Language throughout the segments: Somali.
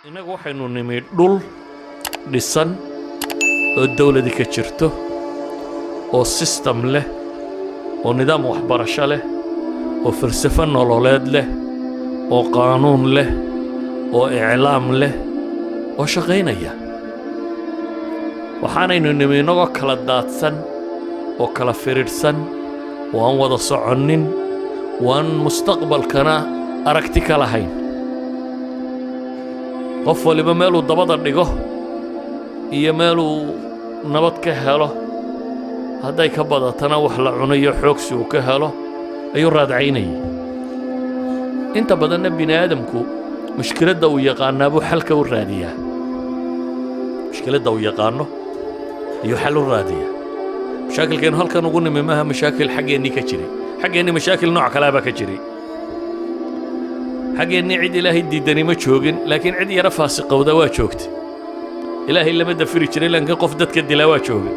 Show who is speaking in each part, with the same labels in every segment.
Speaker 1: Innagu waxaynu nimi dhul dhisan oo dawladi ka jirto, oo system leh, oo nidaam waxbarasho leh, oo falsafo nololeed leh, oo qaanuun leh, oo iclaam leh, oo shaqaynaya. Waxaanaynu nimi innagoo kala daadsan oo kala firidhsan oo aan wada soconnin oo aan mustaqbalkana aragti ka lahayn. Qof waliba meeluu dabada dhigo iyo meeluu nabad ka helo, hadday ka badatana wax la cunayo, xoogsi uu ka helo ayuu raadcaynayay. Inta badanna bini aadamku mushkiladda uu yaqaannaa buu xalka u raadiyaa. Mushkiladda uu yaqaanno ayuu xal u raadiyaa. Mashaakilkaynu halkan ugu nimi maaha mashaakil xaggeennii ka jiray. Xaggeennii mashaakil nooc kalaa baa ka jiray. Xaggeennii cid Ilaahay diiddani ma joogin, laakiin cid yaro faasiqowda waa joogtay. Ilaahay lama dafiri jiray, laakiin qof dadka dilaa waa joogay.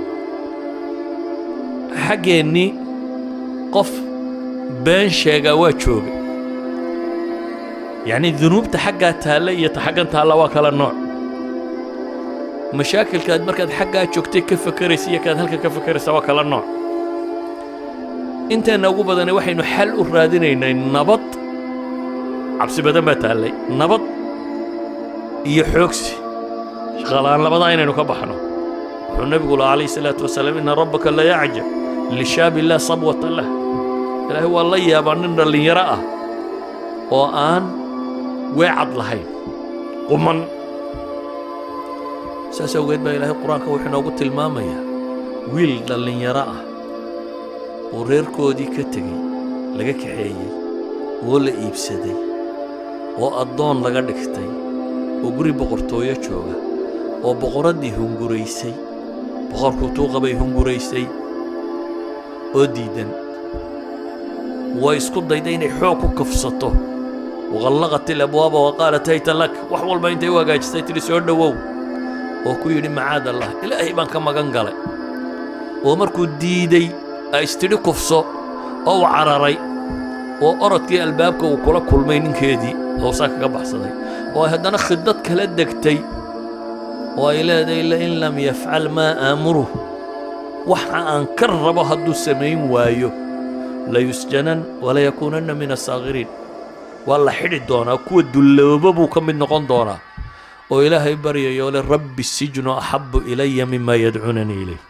Speaker 1: Xaggeennii qof been sheegaa waa joogay. Yacni, dunuubta xaggaa taalla iyo ta xaggan taalla waa kala nooc. Mashaakilkaad markaad xaggaa joogtay ka fakeraysa iyo kaad halka ka fakeraysa waa kala nooc. Inteenna ugu badani waxaynu xal u raadinaynay nabad. Cabsi badan baa taallay, nabad iyo xoogsi, shaqala'aan, labadaa inaynu ka baxno. Wuxuu nebigu lahaa, calayhi salaatu wasalaam: "إن ربك ليعجب لشاب لا صبوة له." Ilaahay waa la yaabaa nin dhallinyaro ah oo aan weecad lahayn, quman. Saas awgeed baa Ilaahay Qur-aanka wuxuu inoogu tilmaamayaa wiil dhallinyaro ah oo reerkoodii ka tegey, laga kaxeeyey oo la iibsaday oo addoon laga dhigtay, oo guri boqortooyo jooga, oo boqoraddii hunguraysay, boqorkuu tuuqabay hunguraysay oo diidan. Way isku dayday inay xoog ku kafsato. وغلقت الأبواب وقالت هيت لك. Wax walba intay u hagaajistay tidhi "Soo dhowow," oo ku yidhi "Macaad Allah, Ilaahay baan ka magan galay." Oo markuu diiday ay istidhi kufso oo uu cararay, oo orodkii albaabka uu kula kulmay ninkeedii oo saa kaga baxsaday, oo ay haddana khidad kala degtay oo ay leedahay: "لئن لم يفعل ما آمره," waxa aan ka rabo hadduu samayn waayo, "ليسجنن وليكونن من الصاغرين," waa la xidhi doonaa, kuwa dullooba buu ka mid noqon doonaa. Oo Ilaahay baryayo le: "رب السجن أحب إلي مما يدعونني إليه."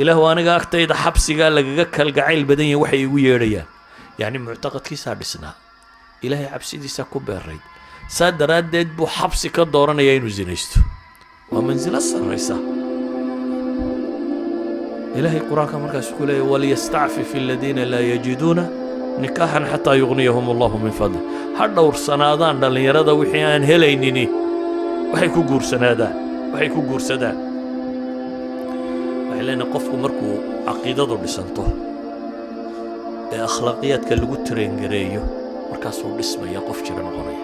Speaker 1: Ilaahu, aniga agtayda xabsigaa lagaga kalgacayl badan yahay waxay igu yeedhayaan. Yacni, muctaqadkiisaa dhisnaa, Ilaahay cabsidiisa ku beerayd. Saa daraaddeed buu xabsi ka dooranayaa inuu sinaysto. Waa mansilo sarraysa. Ilaahay Qur-aanka markaasuu ku leeyahy: "وليستعفف الذين لا يجدون نكاحا حتى يغنيهم الله من فضله." Ha dhowrsanaadaan dhallinyarada wixii aan helaynini waxay ku guursanaadaan, waxay ku guursadaan. Waxay leenahay, qofku markuu caqiidadu dhisanto ee akhlaaqiyaadka lagu train gareeyo, markaasuu dhismaya, qof jira noqonaya.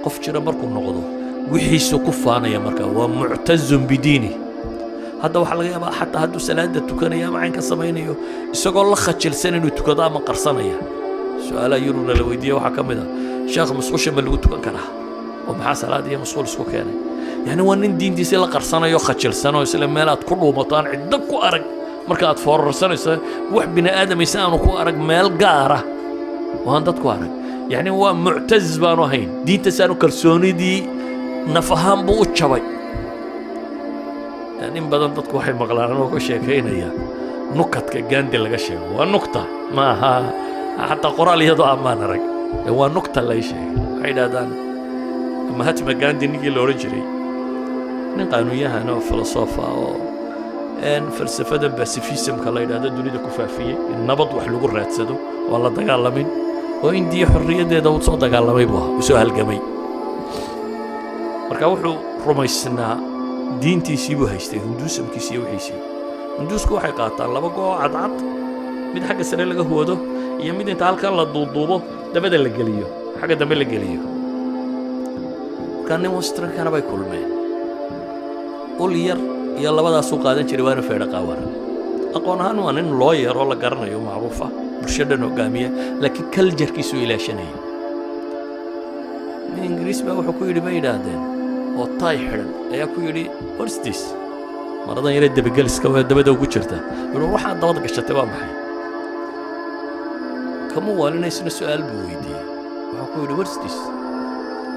Speaker 1: Qof jira markuu noqdo, wixiisuu ku faanaya. Markaa waa معتز بدينه. Hadda waxaa laga yaabaa xataa hadduu salaada tukanayo ama caynka samaynayo, isagoo la khajilsan inuu tukado ama qarsanaya. Su-aalaha Yurubna la weydiiye waxaa ka mid ah: "Sheekh, musqusha ma lagu tukan karaa?" Oo maxaa salaad iyo musquul isku keenay? Yani, waa nin diintiisii la qarsanayo, khajilsanoo isla meel aad ku dhuumato, aan ciddo ku arag, marka aad foorarsanayso, wax bini aadamaysa aanu ku arag, meel gaara oo aan dad ku arag. Yacni, waa muctaz baanu ahayn diintasaanu, kalsoonidii naf ahaan buu u jabay. In badan dadku waxay maqlaan anoo ka sheekaynaya nukadka Gandi laga sheego. Waa nugta, ma aha xataa qoraal iyadoo amaan arag, waa nugta lay sheegay. Waxay idhahdaan Mahatma Gandi, ninkii la odhan jiray, nin qaanuunyahan oo filosofa oo falsafada pacifismka la yidhahdo dunida ku faafiyey, in nabad wax lagu raadsado oo aan la dagaalamin, oo Indiya xorriyaddeeda uu soo dagaalamay buu ahaa, uu soo halgamay. Marka wuxuu rumaysnaa diintiisii buu haystay, Hinduusamkiisii iyo wixiisii. Hinduusku waxay qaataan laba go' cadcad, mid xagga sare laga hoodo iyo mid inta halkan la duuduubo dabada la geliyo, xagga dambe la geliyo. Markaa nin westernkana bay kulmeen. Ul yar iyo labadaasuu qaadan jiray, waana feedha qaawana. Aqoon ahaan waa nin lawyer oo la garanayo, macruufa, bulsho dhan hogaamiya, laakiin culturekiisuu ilaashanayay. Nin Ingiriis baa wuxuu ku yidhi, bay yidhaahdeen Oo tie xidhan ayaa ku yidhi, "What's this?" Maradan yaree debageliska waa dabada ugu jirta. Wuxuu, "Waxaad dabada gashatay waa maxay?" Kama waalinaysna, su'aal buu weydiiyey. Wuxuu ku yidhi, "What's this?"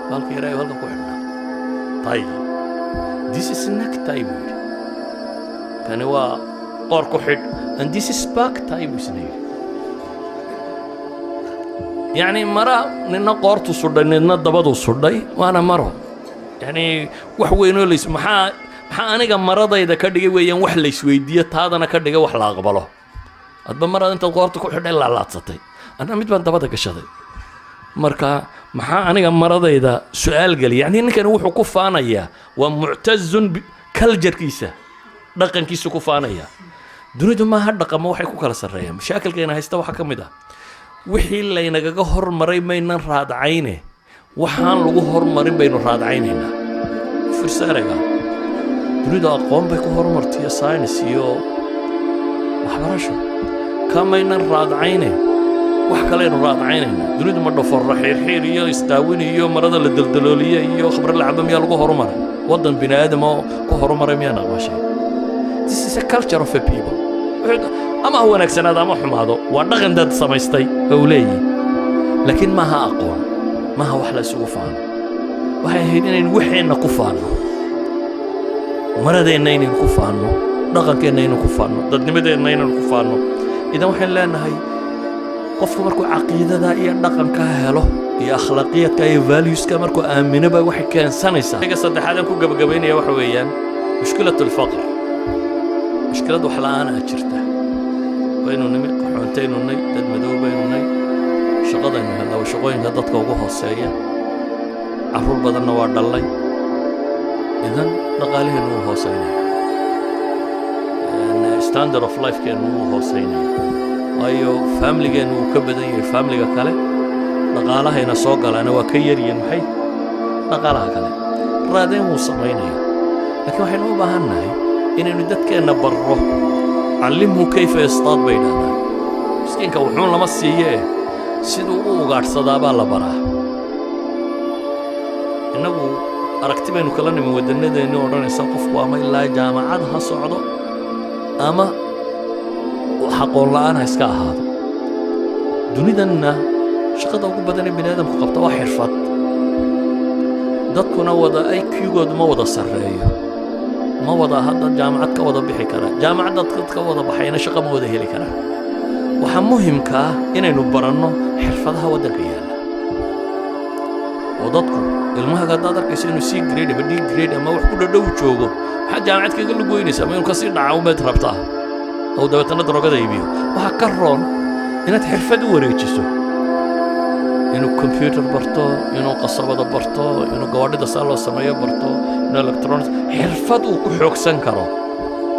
Speaker 1: Baalka yaraayo halkan ku xidhnaa, tie. "This is necktie," buu yidhi. "Kani waa qoor ku xidh." "And this is back tie," buu isna yidhi. Yacni mara nina qoortu sudhay, nidna dabadu sudhay, waana maro. Yacni wax weynoo lays maxaa aniga maradayda ka dhigay weeyaan wax laysweydiiyo, taadana ka dhigay wax la aqbalo. Adba maraad intaad qoorta ku xidhay laalaadsatay, anna mid baan dabada gashaday. Marka maxaa aniga maradayda su-aal geliya? Yacni ninkani wuxuu ku faanayaa, waa muctazun culture-kiisa, dhaqankiisu ku faanaya. Dunidu maaha dhaqamo waxay ku kala sarreeyaan. Mashaakilkayna haysta waxaa ka mid ah wixii laynagaga hormaray maynan raadcayne, waxaan lagu hormarin baynu raadcaynaynaa. Fiirsa ereyga. Dunidu aqoon bay ku horumartay iyo science iyo waxbarasho, kamaynan raadcayne, wax kaleynu raadcaynaynaa. Dunidu ma dhaforro xiirxiir iyo isqaawin iyo marada la daldalooliye iyo khamro la cabo miyaa lagu horumaray? Waddan bini aadam oo ku horumaray miyaa naqmashay? This is a culture of a people. Ama ha wanaagsanaado ama xumaado, waa dhaqan dad samaystay oo uu leeyihi, laakiin maaha aqoon, maaha wax la isugu faano. Waxay ahayd inaynu waxeenna ku faanno, maradeenna inaynu ku faanno, dhaqankeenna inaynu ku faanno, dadnimadeenna inaynu ku faanno. Idan waxaynu leenahay, qofku markuu caqiidada iyo dhaqanka helo iyo akhlaaqiyadka iyo values-ka markuu aaminoba, waxay keensanaysaa. Iga saddexaad aan ku gabagabaynaya waxa weeyaan mushkilat alfaqr, mushkilad wax la'aan jirta. Waynu nimi, qaxoontaynu nay, dad madow baynu nay, shaqadaynu helnaa waa shaqooyinka dadka ugu hooseeya, carruur badanna waa dhallay. Idan dhaqaaliheennu wuu hooseynaya, standard of life-keennu wuu hooseynaya, waayo family-geennu wuu ka badan yahay family-ga kale, dhaqaalahayna soo galaana waa ka yaryihiin maxay dhaqaalaha kale. Raadeen wuu samaynaya, laakiin waxaynu u baahan nahay inaynu dadkeenna barro. Callimhu kayfa yastaad, bay idhahdaan. Miskiinka wuxuun lama siiyee, siduu u ugaadhsadaa baa la baraa. Innagu aragti baynu kala nimin waddannadeenni odhanaysa qofku ama ilaa jaamacad ha socdo ama aqoon la'aan ha iska ahaado. Dunidanna shaqada ugu badan ee bini aadamku qabta waa xirfad. Dadkuna wada IQ-goodu ma wada sarreeyo, ma wada hadda jaamacad ka wada bixi kara. Jaamacadda dad ka wada baxayna shaqo ma wada heli karaan. Waxaa muhimka ah inaynu baranno xirfadaha waddanka yaalla oo dadku ilmahaga haddaad arkayso inuu C grade ama D grade ama wax ku dhadhow joogo, maxaad jaamacad kaga lugoynaysaa? Ma inuu kasii dhaca umeed rabtaa oo dabeetana darogada iibiyo? Waxaa ka roon inaad xirfad u wareejiso, inuu computer barto, inuu qasabada barto, inuu gawaadhida saa loo sameeyo barto, inuu electronics, xirfad uu ku xoogsan karo.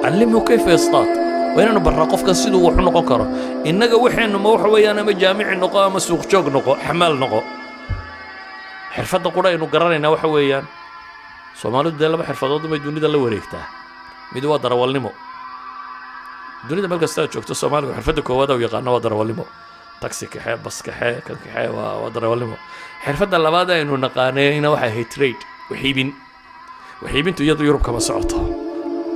Speaker 1: Callimhu kayfa yastaad. Waa inaanu barraa qofkan siduu wax u noqon karo. Innaga waxeennu ma waxa weeyaan ama jaamici noqo ama suuq joog noqo, xamaal noqo. Xirfadda qura aynu garanaynaa waxa weeyaan, Soomaalidu dee laba xirfadood bay dunida la wareegtaa. Mid waa darawalnimo. Dunida meel kasta aad joogto, Soomaaligu xirfadda koowaad u yaqaano waa darawalnimo. Taxi kaxee, bas kaxee, kan kaxee, waa darawalnimo. Xirfadda labaad aynu naqaanayna waxay ahayd trade, waxiibin. Waxiibintu iyadu Yurub kama socoto,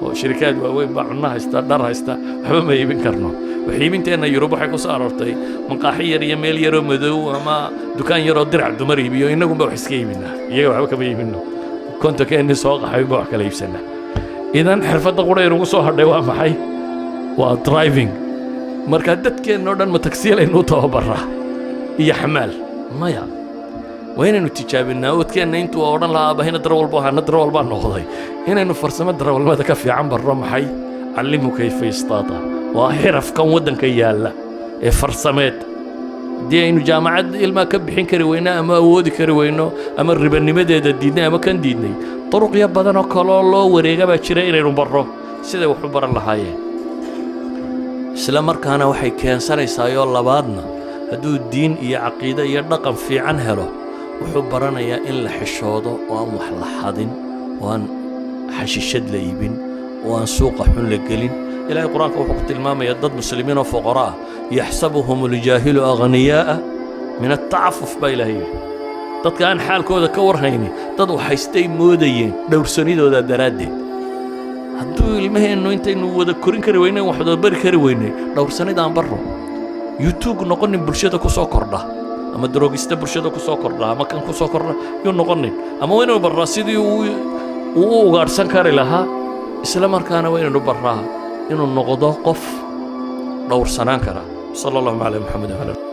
Speaker 1: oo shirikaad waaweyn baa cunno haysta, dhar haysta, waxba ma iibin karno. Waxiibinteenna Yurub waxay ku soo aroortay maqaaxi yar iyo meel yaroo madow ama dukaan yaroo dirac dumar iibiyo. Innagunba wax iska iibinaa, iyaga waxba kama iibino. Kontonkeenni soo qaxay ba wax kala iibsanaa. Idan xirfadda qura inugu soo hadhay waa maxay? Waa driving. Marka dadkeennoo dhan ma tagsiyalaynuu tababaraa iyo xamaal? Maya, waa inaynu tijaabinaa. Wadkeenna intuu odhan lahaa aabahina darawal buu ahaa, na darawal baa noqday, inaynu farsamo darawalnimada ka fiican barro. Maxay? Callimhu kayfa yastaada. Waa xirafkan waddanka yaalla ee farsameed. Haddii aynu jaamacad ilmaa ka bixin kari weyno ama awoodi kari weyno ama ribanimadeeda diidnay ama kan diidnay, duruqyo badan oo kaloo loo wareega baa jira inaynu barro siday wax u baran lahaayeen. Isla markaana waxay keensanaysaayoo labaadna, hadduu diin iyo caqiide iyo dhaqan fiican helo, wuxuu baranayaa in la xishoodo oo aan wax la xadin oo aan xashishad la iibin oo aan suuqa xun la gelin. Ilaahay Qur-aanka wuxuu ku tilmaamayaa dad muslimiin oo fuqara ah. Yaxsabuhum aljaahilu aghniyaa'a min altacafuf, baa Ilaahay yidhi. Dadka aan xaalkooda ka warhayni dad wax haystay moodayeen dhowrsanidooda daraaddeed. Hadduu ilmaheennu intaynu wada korin kari weynay, wax wada bari kari weynay, dhowrsanidaan barro. Yuu noqonin bulshada ku soo kordha ama daroogista bulshada ku soo kordha ama kan ku soo kordha yuu noqonin. Ama waa inaynu barraa sidii uu u ugaadhsan kari lahaa, isla markaana waa inaynu barraa inuu noqdo qof dhowrsanaan kara. Sala allahu calaa Maxamed wala.